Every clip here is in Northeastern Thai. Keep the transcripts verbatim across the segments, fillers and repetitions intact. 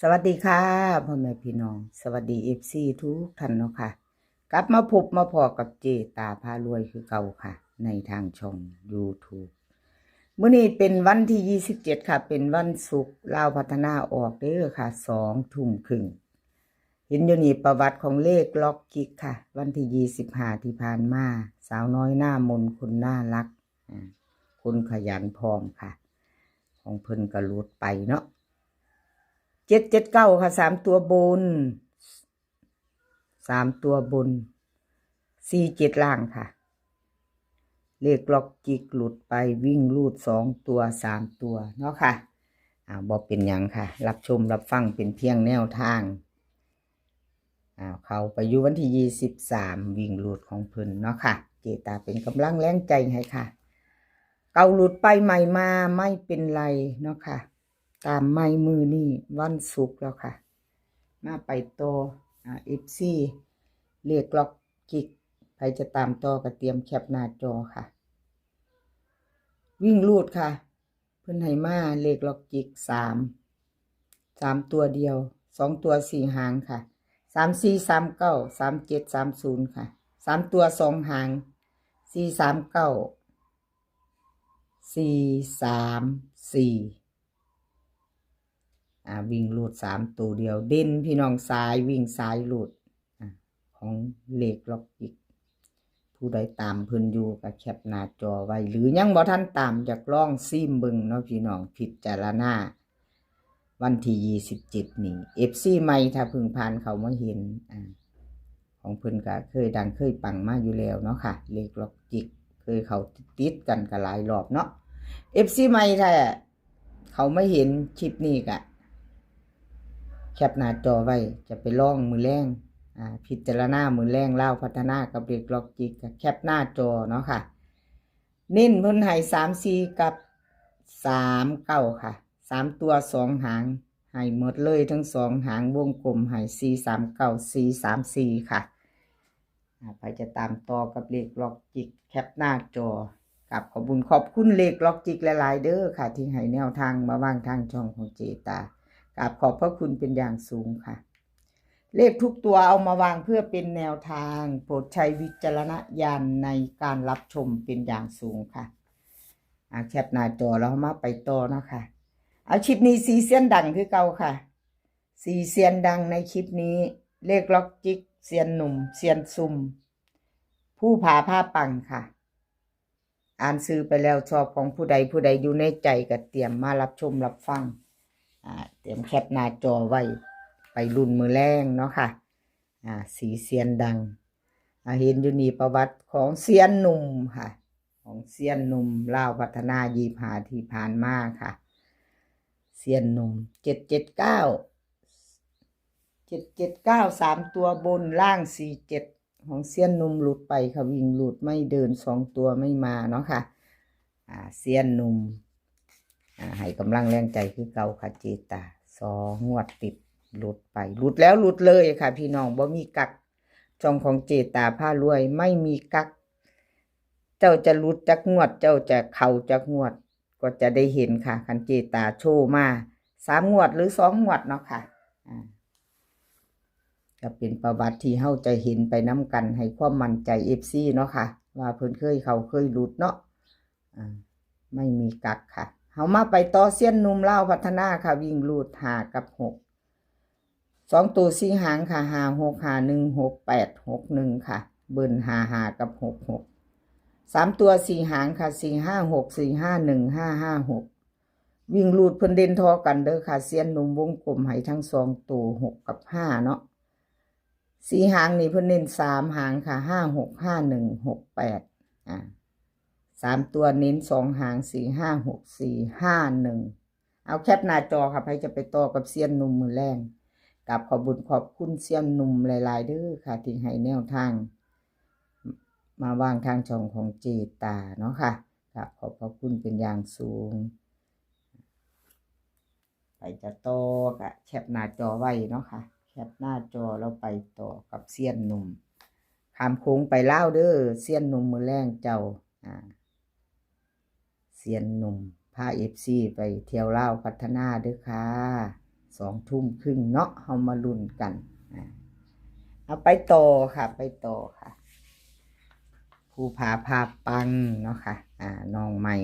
สวัสดีค่ะ พ่อแม่พี่น้อง สวัสดี เอฟซี ทุกท่านเนาะค่ะ กลับมาพบมาพ้อกับเจตาพารวยคือเก่าค่ะ ในทางช่อง YouTube มื้อนี้เป็นวันที่ ยี่สิบเจ็ด ค่ะ เป็นวันศุกร์ ลาวพัฒนาออกเด้อค่ะ สองทุ่มครึ่ง เห็นอยู่นี่ประวัติของเลขล็อกจิกค่ะ วันที่ ยี่สิบห้า ที่ผ่านมา สาวน้อยหน้ามนคนน่ารัก อ่า คนขยันพร้อมค่ะ ของเพิ่นก็หลุดไปเนาะ เจ็ดเจ็ดเก้า ค่ะ สามตัวบน สามตัวบน สี่เจ็ด ล่างค่ะ เลขล็อกจิกหลุดไป วิ่งรูดสองตัว สามตัวเนาะค่ะ อ่า บ่เป็นหยังค่ะ รับชมรับฟังเป็นเพียงแนวทาง อ่า เข้าไปอยู่วันที่ ยี่สิบสาม วิ่งรูดของเพิ่นเนาะค่ะ เจตาเป็นกำลังแรงใจให้ค่ะ เก่าหลุดไปใหม่มาไม่เป็นไรเนาะค่ะ ตามใหม่มื้อนี้วันศุกร์แล้วค่ะ มาไปต่อ อ่า เอฟซี เลขล็อกจิก ใครจะตามต่อก็เตรียมแคปหน้าจอค่ะ วิ่งรูดค่ะ เพิ่นให้มาเลขล็อกจิก สาม สามตัวเดียว สองตัวสี่หางค่ะ สามสี่ สามเก้า สามเจ็ด สามศูนย์ ค่ะ สามตัวสองหาง สี่สามเก้า สี่สามสี่ อ่า วิ่งรูดสามตัวเดียว เด่นพี่น้อง สายวิ่งสายรูด อ่า ของเลขล็อกจิก ผู้ใดตามเพิ่นอยู่ก็แคปหน้าจอไว้ หรือยังบ่ทันตาม อยากลองซิมเบิ่งเนาะพี่น้อง พิจารณา วันที่ ยี่สิบเจ็ด นี่ เอฟซี ใหม่ถ้าเพิ่งผ่านเข้ามาเห็น อ่า ของเพิ่นก็เคยดังเคยปังมาอยู่แล้วเนาะค่ะ เลขล็อกจิก เคยเข้าติดๆกันก็หลายรอบเนาะ เอฟซี ใหม่ถ้าเข้ามาเห็นคลิปนี้ก็แคปหน้าจอไว้ จะไปลองมื้อแลง อ่า พิจารณามื้อแลง ลาวพัฒนากับเลขล็อกจิก ก็แคปหน้าจอเนาะค่ะ เน้นเพิ่นให้ สามสี่ กับ สามเก้า ค่ะ สามตัวสองหาง ให้หมดเลยทั้งสองหาง วงกลมให้ สี่สามเก้า สี่สามสี่ ค่ะ อ่า ใครจะตามต่อกับเลขล็อกจิก แคปหน้าจอ กราบขอบบุญขอบคุณเลขล็อกจิกหลายๆเด้อค่ะ ที่ให้แนวทางมาวางทางช่องของเจตา กราบขอบพระคุณเป็นอย่างสูงค่ะ เลขทุกตัวเอามาวางเพื่อเป็นแนวทาง โปรดใช้วิจารณญาณในการรับชมเป็นอย่างสูงค่ะ อ่า แคปหน้าจอแล้วมาไปต่อเนาะค่ะ เอาคลิปนี้สี่เซียนดังคือเก่าค่ะ สี่เซียนดังในคลิปนี้ เลขล็อกจิก เซียนหนุ่ม เซียนซุม ผู้ผาผ้าปังค่ะ อ่านชื่อไปแล้ว ชอบของผู้ใด ผู้ใดอยู่ในใจก็เตรียมมารับชมรับฟัง อ่า เตรียมแคปหน้าจอไว้ ไปลุ้นมื้อแลงเนาะค่ะ อ่า สี่เซียนดัง อ่า เห็นอยู่นี่ประวัติของเซียนหนุ่มค่ะ ของเซียนหนุ่มลาวพัฒนา ยี่สิบห้า ที่ผ่านมาค่ะ เซียนหนุ่ม เจ็ดเจ็ดเก้า เจ็ดเจ็ดเก้า สามตัวบน ล่าง สี่เจ็ด ของเซียนหนุ่มหลุดไปค่ะ วิ่งหลุดไม่เดิน สองตัวไม่มาเนาะค่ะ อ่า เซียนหนุ่ม อ่า ให้กำลังแรงใจคือเก่าค่ะเจตา สองงวดติดหลุดไป หลุดแล้วหลุดเลยค่ะพี่น้อง บ่มีกัก ช่องของเจตาพารวยไม่มีกัก เจ้าจะหลุดจักงวด เจ้าจะเข้าจักงวด ก็จะได้เห็นค่ะ คันเจตาโชว์มา สามงวดหรือสองงวดเนาะค่ะ อ่า ก็เป็นประวัติที่เฮาจะเห็นไปนำกัน ให้ความมั่นใจ เอฟซี เนาะค่ะ ว่าเพิ่นเคยเข้าเคยหลุดเนาะ อ่า ไม่มีกักค่ะ เฮามาไปต่อเซียนหนุ่มลาวพัฒนาค่ะ วิ่งรูด ห้า กับ หก สองตัวสี่หางค่ะ ห้าหก ห้าหนึ่ง หกแปด หกหนึ่ง ค่ะ เบิ้ล ห้าห้า กับ หกหก สามตัวสี่หางค่ะ สี่ห้าหก สี่ห้าหนึ่ง ห้าห้าหก วิ่งรูดเพิ่นเด่นท่อกันเด้อค่ะ เซียนหนุ่มวงกลมให้ทั้งสองตัว หก กับ ห้า เนาะ สี่หางนี่เพิ่นเน้นสามหางค่ะ ห้าหก ห้าหนึ่ง หกแปด อ่า สามตัวเน้นสองหาง สี่ห้าหก สี่ห้าหนึ่ง เอาแคปหน้าจอค่ะ ใครจะไปต่อกับเซียนหนุ่มมื้อแลง กราบขอบบุญขอบคุณเซียนหนุ่มหลายๆเด้อค่ะ ที่ให้แนวทาง มาวางทางช่องของเจตาเนาะค่ะ กราบขอบพระคุณเป็นอย่างสูง ไปจะต่อก็แคปหน้าจอไว้เนาะค่ะ แคปหน้าจอแล้วไปต่อกับเซียนหนุ่ม ข้ามโขงไปลาวเด้อ เซียนหนุ่มมื้อแลงเจ้า อ่า เซียนหนุ่มพา เอฟซี ไปเที่ยวลาวพัฒนาเด้อค่ะ สองทุ่มครึ่งเนาะ เฮามาลุ้นกัน อ่า เอาไปต่อค่ะ ไปต่อค่ะ ภูผาพาปังเนาะค่ะ อ่า น้องใหม่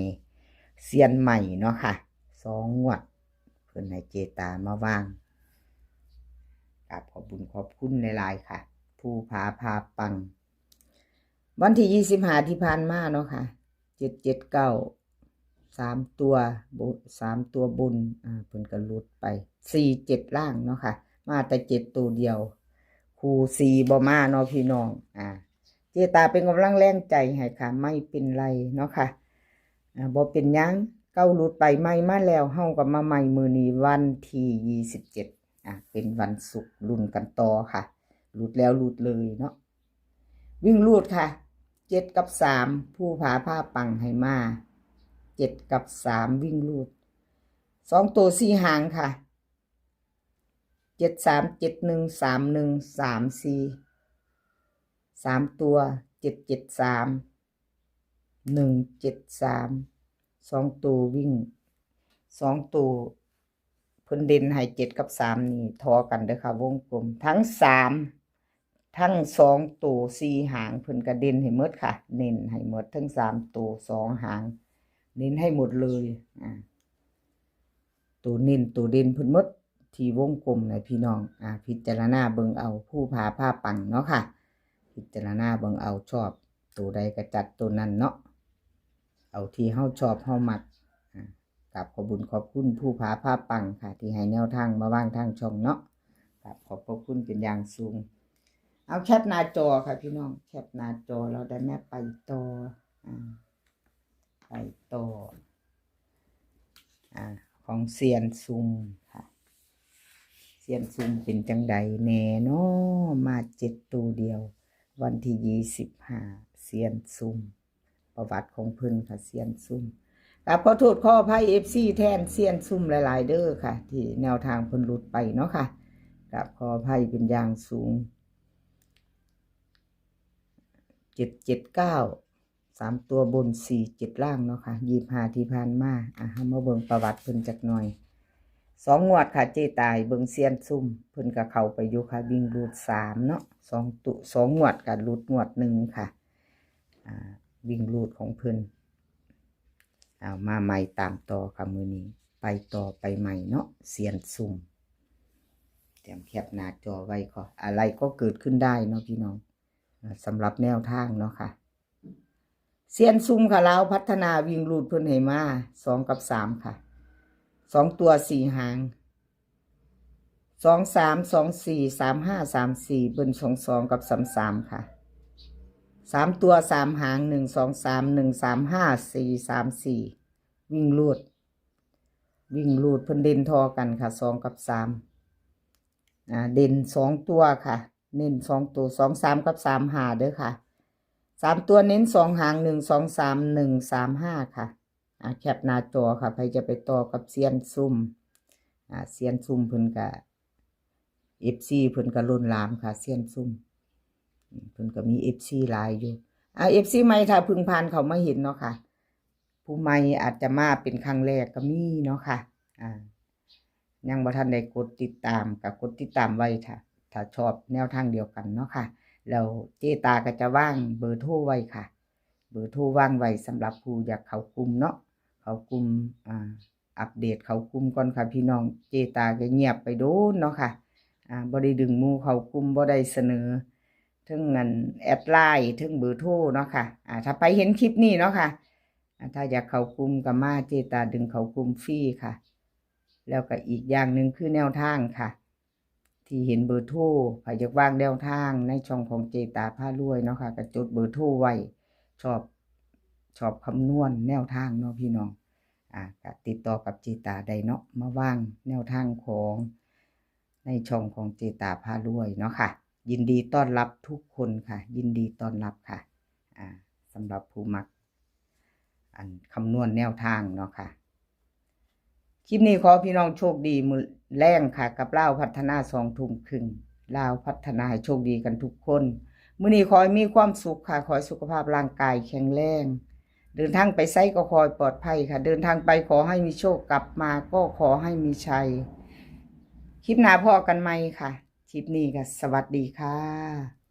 เซียนใหม่เนาะค่ะ สองงวด เพิ่นให้เจตามาวาง กราบขอบบุญขอบคุณหลายๆค่ะ ภูผาพาปัง วันที่ยี่สิบห้าที่ผ่านมาเนาะค่ะ เจ็ดเจ็ดเก้า สามตัวบน สามตัวบน อ่า เพิ่นก็หลุดไป สี่เจ็ด ล่างเนาะค่ะ มาแต่เจ็ดตัวเดียว คู่สี่บ่มาเนาะพี่น้อง อ่า เจตาเป็นกำลังแรงใจให้ค่ะ ไม่เป็นไรเนาะค่ะ อ่า บ่เป็นหยัง เก้าหลุดไป ใหม่มาแล้ว เฮาก็มาใหม่มื้อนี้วันที่ยี่สิบเจ็ด อ่า เป็นวันศุกร์ ลุ้นกันต่อค่ะ หลุดแล้วหลุดเลยเนาะ วิ่งรูดค่ะ เจ็ดกับสาม ภูผาพาปังให้มา เจ็ดกับสาม วิ่งรูด สองตัวสี่หางค่ะ เจ็ดสาม เจ็ดหนึ่ง สามหนึ่ง สามสี่ สามตัว เจ็ดเจ็ดสาม หนึ่งเจ็ดสาม สองตัววิ่ง สองตัว เพิ่นเด่นให้เจ็ดกับสามนี่ทอกันเด้อค่ะ วงกลม ทั้งสาม ทั้งสองตัวสี่หาง เพิ่นก็เด่นให้หมดค่ะ เน้นให้หมดทั้งสามตัวสองหาง เน้นให้หมดเลย อ่า ตัวเน้นตัวเด่นเพิ่นหมดที่วงกลมนะพี่น้อง อ่า พิจารณาเบิ่งเอา ภูผาพาปังเนาะค่ะ พิจารณาเบิ่งเอา ชอบตัวใดก็จัดตัวนั้นเนาะ เอาที่เฮาชอบเฮามัก อ่า กราบขอบบุญขอบคุณภูผาพาปังค่ะ ที่ให้แนวทางมาวางทางช่องเนาะ กราบขอบพระคุณเป็นอย่างสูง เอาแคปหน้าจอค่ะพี่น้อง แคปหน้าจอ เราได้แม่ไปต่อ อ่า ไปต่อ อ่า ของเซียนซุ่มค่ะ เซียนซุ่มเป็นจังใดแน่เนาะ มาเจ็ดตัวเดียว วันที่ยี่สิบห้า เซียนซุ่ม ประวัติของเพิ่นค่ะ เซียนซุ่ม กราบขอโทษขออภัย เอฟซี แทนเซียนซุ่มหลายๆเด้อค่ะ ที่แนวทางเพิ่นหลุดไปเนาะค่ะ กราบขออภัยเป็นอย่างสูง เจ็ดเจ็ดเก้า สามตัวบน สี่เจ็ด ล่างเนาะค่ะ ยี่สิบห้าที่ผ่านมา อ่ะ เฮามาเบิ่งประวัติเพิ่นจักหน่อย สองงวดค่ะ เจตาเบิ่งเซียนซุ่ม เพิ่นก็เข้าไปอยู่ค่ะ วิ่งรูดสามเนาะ สองตัว สองงวดก็หลุดงวดหนึ่งค่ะ อ่า วิ่งรูดของเพิ่น เอามาใหม่ตามต่อค่ะ มื้อนี้ไปต่อไปใหม่เนาะ เซียนซุ่ม เตรียมแคปหน้าจอไว้ค่ะ อะไรก็เกิดขึ้นได้เนาะพี่น้อง อ่า สำหรับแนวทางเนาะค่ะ เซียนซุ่มค่ะ ลาวพัฒนา วิ่งรูดเพิ่นให้มา สองกับสามค่ะ สองตัวสี่หาง สองสาม สองสี่ สามห้า สามสี่ เบิ้ล สองสอง กับ สามสาม ค่ะ สามตัวสามหาง หนึ่งสองสาม หนึ่งสามห้า สี่สามสี่ วิ่งรูด วิ่งรูดเพิ่นเด่นทอกันค่ะ สองกับสาม อ่า เด่นสองตัวค่ะ เน้นสองตัว สองสาม กับ สามห้า เด้อค่ะ สามตัวเน้นสองหาง หนึ่งสองสาม หนึ่งสามห้า ค่ะ อ่า แคปหน้าจอค่ะ ใครจะไปต่อกับเซียนซุ่ม อ่า เซียนซุ่มเพิ่นก็ เอฟซี เพิ่นก็ล้นหลามค่ะ เซียนซุ่ม อืม เพิ่นก็มี เอฟซี หลายอยู่ อ่า เอฟซี ใหม่ถ้าเพิ่งผ่านเข้ามาเห็นเนาะค่ะ ผู้ใหม่อาจจะมาเป็นครั้งแรกก็มีเนาะค่ะ อ่า ยังบ่ทันได้กดติดตามก็กดติดตามไว้ค่ะ ถ้าชอบแนวทางเดียวกันเนาะค่ะ แล้วเจตาก็จะวางเบอร์โทรไว้ค่ะ เบอร์โทรวางไว้สำหรับผู้อยากเข้ากลุ่มเนาะ เข้ากลุ่ม อ่า อัปเดตเข้ากลุ่มก่อนค่ะพี่น้อง เจตาก็เงียบไปโดนเนาะค่ะ อ่า บ่ได้ดึงหมู่เข้ากลุ่ม บ่ได้เสนอ เทิงอันแอดไลน์ เทิงเบอร์โทรเนาะค่ะ อ่า ถ้าไปเห็นคลิปนี้เนาะค่ะ อ่า ถ้าอยากเข้ากลุ่มก็มา เจตาดึงเข้ากลุ่มฟรีค่ะ แล้วก็อีกอย่างหนึ่งคือแนวทางค่ะ ที่เห็นเบอร์โทร ใครอยากวางแนวทางในช่องของเจตาพารวยเนาะค่ะ ก็จดเบอร์โทรไว้ ชอบ ชอบคำนวณแนวทางเนาะพี่น้อง อ่า ก็ติดต่อกับเจตาได้เนาะ มาวางแนวทางของในช่องของเจตาพารวยเนาะค่ะ ยินดีต้อนรับทุกคนค่ะ ยินดีต้อนรับค่ะ อ่า สำหรับผู้มัก อันคำนวณแนวทางเนาะค่ะ คลิปนี้ขอพี่น้องโชคดีมื้อแลงค่ะ กับลาวพัฒนา สองทุ่มครึ่ง ลาวพัฒนาให้โชคดีกันทุกคน มื้อนี้ขอให้มีความสุขค่ะ ขอให้สุขภาพร่างกายแข็งแรง เดินทางไปไสก็ขอให้ปลอดภัยค่ะ เดินทางไปขอให้มีโชค กลับมาก็ขอให้มีชัย คลิปหน้าพ้อกันใหม่ค่ะ คลิปนี้ก็สวัสดีค่ะ